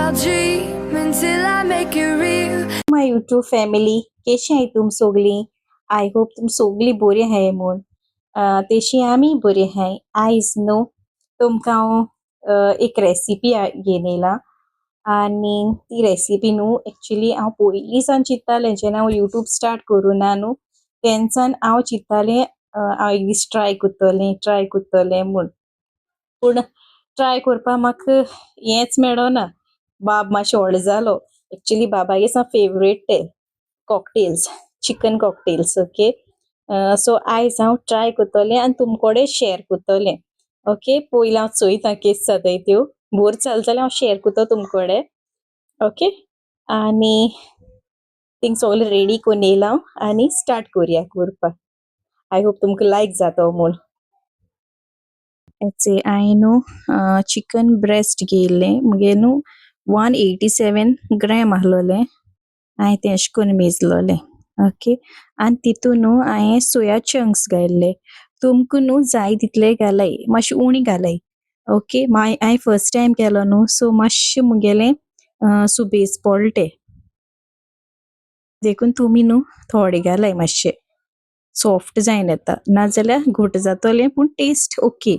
I'll dream until I make it real. My YouTube family केशी आहाय तुम सोगली. I hope तुम सोगली बरी आहाय म्हूण. तेशी आमी बरी आहाय. आयज न्हू तुमकां हांव एक रेसिपी घेवन येयला आनी ती रेसिपी न्हू एक्चुली हांव पयलीं सावन चिंत्तालें, जेन्ना हांव यूट्यूब स्टार्ट करूं ना न्हू तेन्नासान हांव चिंत्तालें हांव एक दीस ट्राय करतलें ट्राय करतलें म्हूण. पूण ट्राय करपाक म्हाका हेंच मेळना. बाब मातशें व्हडलो जालो. एक्चुली बाबागे सा फेवरेट ते cocktails, chicken cocktails. Okay, so आयज हांव ट्राय करतलें आनी तुमकोडे शेअर करतलें. ओके, पयलीं हांव चोयता केस जाताय त्यो, बोर जालें जाल्यार हांव शेअर करता तुमकोडे. ओके, आनी थिंग सगळें रेडी करून येयलां हांव आनी स्टार्ट करुया करपाक. I hope तुमकां लायक जातो म्हूण. हांवें न्हू चिकन ब्रेस्ट घेयल्लें, मुगे न्हू 187 ग्रॅम आसलोलें. हांवें तें अशें करून मेजलोलें. ओके, आनी तितून न्हू हांवें सोया चंक्स घायल्ले. तुमकां न्हू जाय तितले घालाय, मातशें उणी घालाय. ओके, हांवें फर्स्ट टायम केलो न्हू, सो मातशें मुगेलें सुबेज पडले ते, देखून तुमी न्हू थोडे घालाय, मातशें सॉफ्ट जायन येता, नाजाल्यार घट जातलें पूण टेस्ट ओके.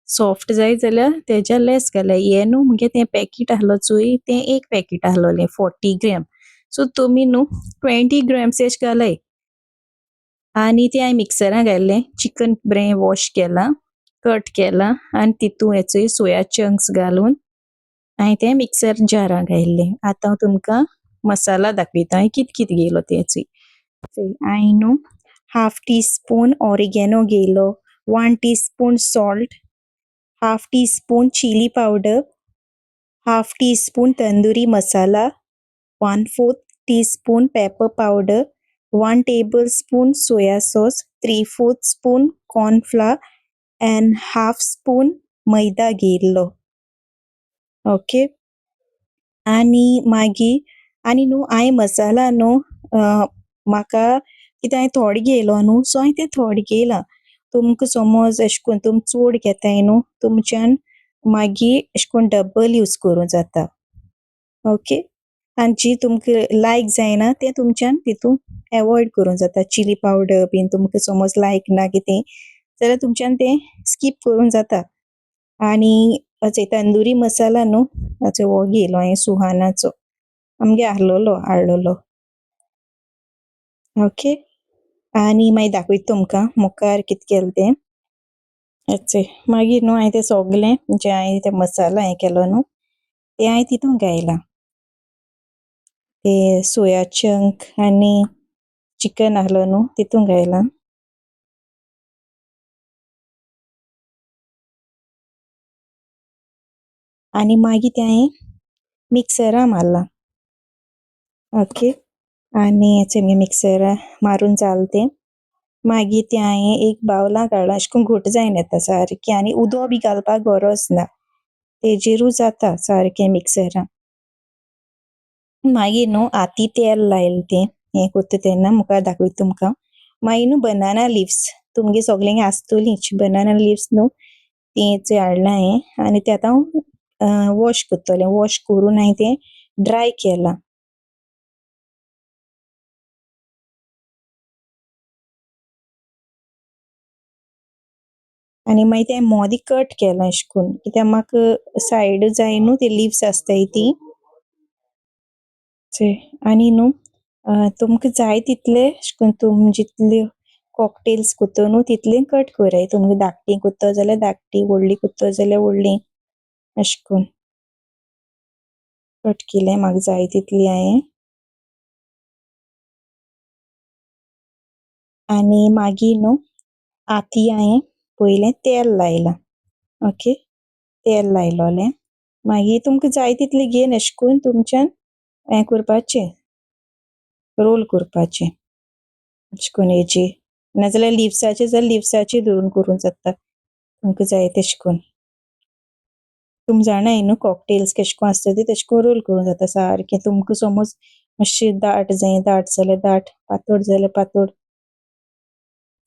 सॉफ्ट जाय जाल्यार तेज्या लेस घालाय. हें न्हू मुगे तें पॅकेट आहलो चोय, तें एक पॅकेट आहलोलें 40 ग्रॅम. सो तुमी न्हू 20 ग्रॅम्स एश घालाय. आनी तें हांवें मिक्सरान घायल्लें. चिकन बरें वॉश केलां, कट केलां आनी तितून हेचोय सोया चंक्स घालून हांवें तें मिक्सर जारां घायल्लें. आतां हांव तुमकां मसाला दाखयता हांवें कित कित घेयलो तें चोय. हांवें न्हू हाफ टी स्पून ऑरिगेनो घेयलो, 1 teaspoon salt, half teaspoon chilli powder, half teaspoon tandoori masala, 1/4 teaspoon pepper powder, 1 tablespoon soya sauce, 3/4 spoon cornflour and half spoon maida घेयल्लो. ओके, आनी मागीर आनी न्हू हांवें मसाला न्हू म्हाका कित्याक हांवें थोडे घेयलो न्हू, सो हांवें तें थोडे घेयलां. तुमकां समज अशें करून तुमी चड घेताय न्हू, तुमच्यान मागीर अशें करून डबल यूज करूं जाता. ओके, आनी जी तुमकां लायक जायना तें तुमच्यान तितून एवॉयड करूं जाता. चिली पावडर बीन तुमकां समज लायक ना कितें जाल्यार तुमच्यान तें स्कीप करूं जाता. आनी अशें तंदुरी मसाला न्हू हाचो हो घेयलो हांवें सुहानाचो, आमगे आहलोलो हाडलोलो. ओके, आनी मागीर दाखयता तुमकां मुखार कितें केलें तें. मागीर न्हू हांवें तें सगळें जें हांवें तें मसाला हें केलो न्हू तें हांवें तितून घायलां. ते सोया चंक आनी चिकन आहलो न्हू तितून घायलां. आनी मागीर तें हांवें मिक्सरा मारलां. ओके, आनी मिक्सरा मारून जालें तें. मागीर तें हांवें एक बावलां काडलां, अशें करून घट जायन येता सारकें आनी उदक बी घालपाक गरज ना, तेजेरूय जाता सारकें मिक्सरान. मागीर न्हू आती तेल लायलें तें हें करता तेन्ना मुखार दाखयता तुमकां. मागीर न्हू बनाना लिव्स तुमगे सगल्यांक आसतलीच बनाना लिव्स न्हू, तें हाडलां हांवें आनी तें आतां हांव वॉश करतलें. वॉश करून हांवें तें ड्राय केलां. आनी मागीर तें मोदी कट केलां अशें करून, कित्याक म्हाका सायड जाय न्हू ते लिव्स आसताय ती. आनी न्हू तुमकां जाय तितले अशें करून तुम जितले कॉकटेल्स करता न्हू तितले कट कराय. तुमकां धाकटी करता जाल्यार धाकटी, व्हडली करता जाल्यार व्हडली, अशें करून कट केलें म्हाका जाय तितली हांवें. आनी मागीर न्हू आती हांवें पयलें तेल लायलां. ओके, तेल लायलोलें. मागीर तुमकां जाय तितलें घेवन अशें करून तुमच्यान हें करपाचें, रोल करपाचें अशें करून हेजी, नाजाल्यार लिव्साचें जाल्यार लिव्साचें धरून करूं जाता, तुमकां जाय तशें करून. तुमी जाणाय न्हू कॉकटेल्स कशें करून आसता ते, तशें करून रोल करूं जाता सारकें. तुमकां समज मातशें दाट जाय, दाट जाल्यार दाट, पातळ जाल्यार पातळ.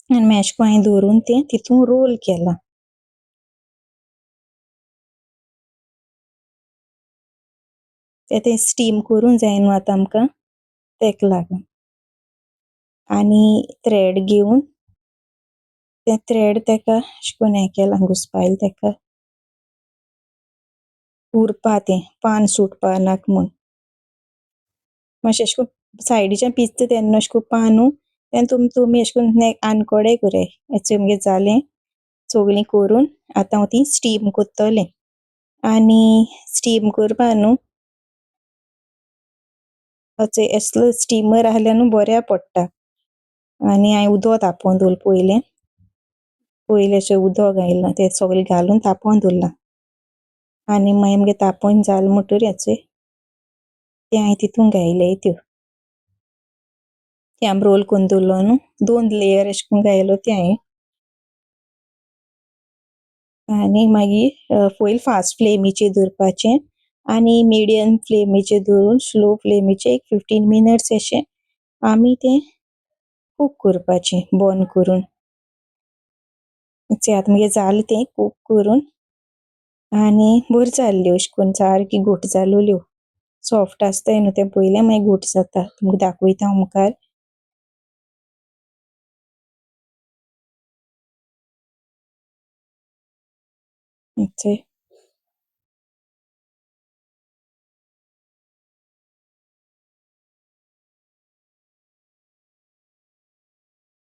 आनी मागीर अशें करून हांवें धरून तें तितून रोल केलां. ते तें स्टीम करूंक जाय न्हू आतां आमकां, तेका लागून. आनी थ्रेड घेवन तें थ्रेड तेका अशें करून हें केलां, घुसपायलें तेका, उरपा तें पान सुटपा नाका म्हूण. मातशें अशें करून सायडीच्यान पिजता तेन्ना अशें करून पान न्हू तेन्ना तुमी अशें करून आनकोडे कराय. हें मगे जालें सगळीं करून आतां हांव ती स्टीम करतलें. आनी स्टीम करपा न्हू असलो स्टिमर आहल्यार न्हू बऱ्या पडटा. आनी हांवें उदक तापोवन दवरलें पयलें, पयलें अशें उदक घायलां तें सगळें घालून तापोवन दवरलां. आनी मागीर मगे तापोवन जालें म्हणटकीर हेचें तें हांवें तितून घायलें त्यो. तें आमी रोल करून दवरलो न्हू, दोन लेयर अशें करून घायलो ते हांवें. आनी मागीर पयलीं फास्ट फ्लेमीचेर दवरपाचें आनी मिडियम फ्लेमीचेर दवरून स्लो फ्लेमीचेर एक 15 मिनट्स अशें आमी तें कूक करपाचें बंद करून. आतां मगे जालें तें कूक करून आनी बऱ्यो जाल्ल्यो अशें करून सारकी घट जाल्यो. सॉफ्ट आसताय न्हू तें पयलें, मागीर घट जाता. तुमकां दाखयता हांव मुखार.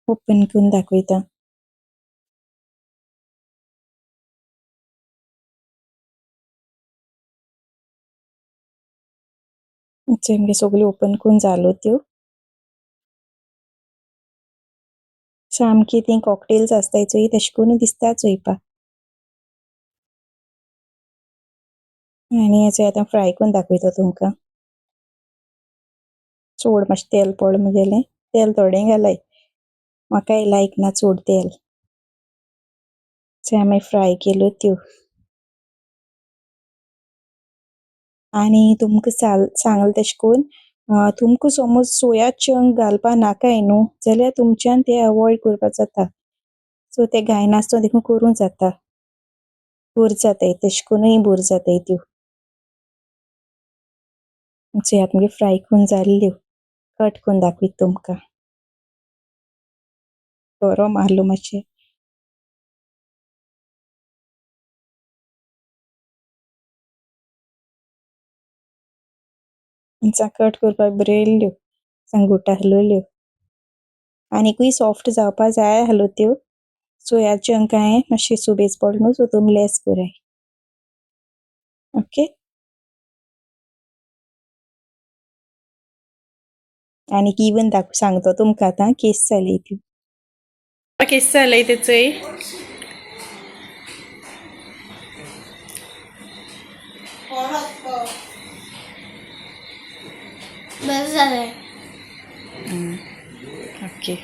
ओपन करून दाखयता. मगे सगळ्यो ओपन करून जाल्यो त्यो. सामकी ती कॉकटेल्स आसताय चोय तशें करून दिसता चोयपाक. आनी हेचो आतां फ्राय करून दाखयता तुमकां. चड मातशें तेल पड मगेलें, तेल थोडें घालाय, म्हाकाय लायक ना चड तेल. आमी फ्राय केल्यो त्यो. आनी तुमकां सांगलें तशें करून तुमकां समज सोया चंक घालपा नाकाय न्हू जाल्यार तुमच्यान ते अवॉयड करपाक जाता. सो ते घायनासतना देखून करूंक जाता, बऱ्यो जाताय तशें करूनय बऱ्यो जाताय त्यो. चयात मागीर फ्राय करून जाल्ल्यो, कट करून दाखयता तुमकां. बरो मारलो मातशें. कट करपाक बऱ्यो येयल्ल्यो, सांगूट आहलोल्यो. आनीकूय सॉफ्ट जावपा जाय आहल्यो त्यो. सोया चंक हांवें मातशें सुबेज पडलो न्हू, सो तुमी लेस कराय. ओके, आनीक इवन सांगता तुमकां आतां केस जाली ती. केस जालें तेचोय. बरें जालें. ओके,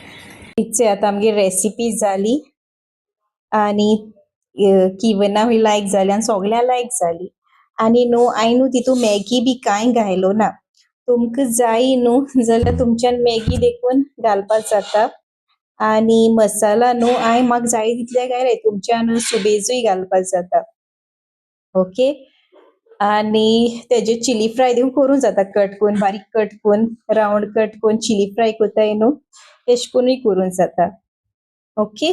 इतले आतां आमगे रेसिपी जाली आनी किवनाकूय लायक जाली आनी सगळ्यांक लायक जाली. आनी न्हू हांवें न्हू तितून मॅगी बी कांय घायलो ना. तुमकां जाय न्हू जाल्यार तुमच्यान मॅगी देखून घालपाक जाता. आनी मसाला न्हू हांवें म्हाका जाय तितले घायले, तुमच्यान सुबेजूय घालपाक जाता. ओके, आनी तेजे चिली फ्राय देखून करूंक जाता, कट करून बारीक कट करून रावंड कट करून चिली फ्राय करताय न्हू तशें करूनय करूंक जाता. ओके,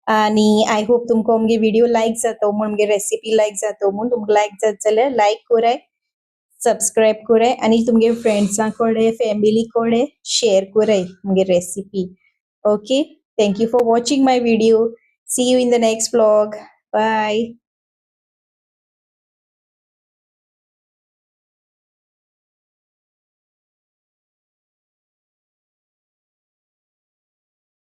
आनी I hope तुमकां मुगे विडियो लायक जातो म्हूण, मुगे रेसिपी लायक जातो म्हूण. तुमकां लायक जात जाल्यार लायक कराय, सबस्क्रायब कराय आनी तुमगे फ्रेंड्सां कडेन फॅमिली कडेन शेयर कराय मुगे recipe. Okay, thank you for watching my video. See you in the next vlog. Bye.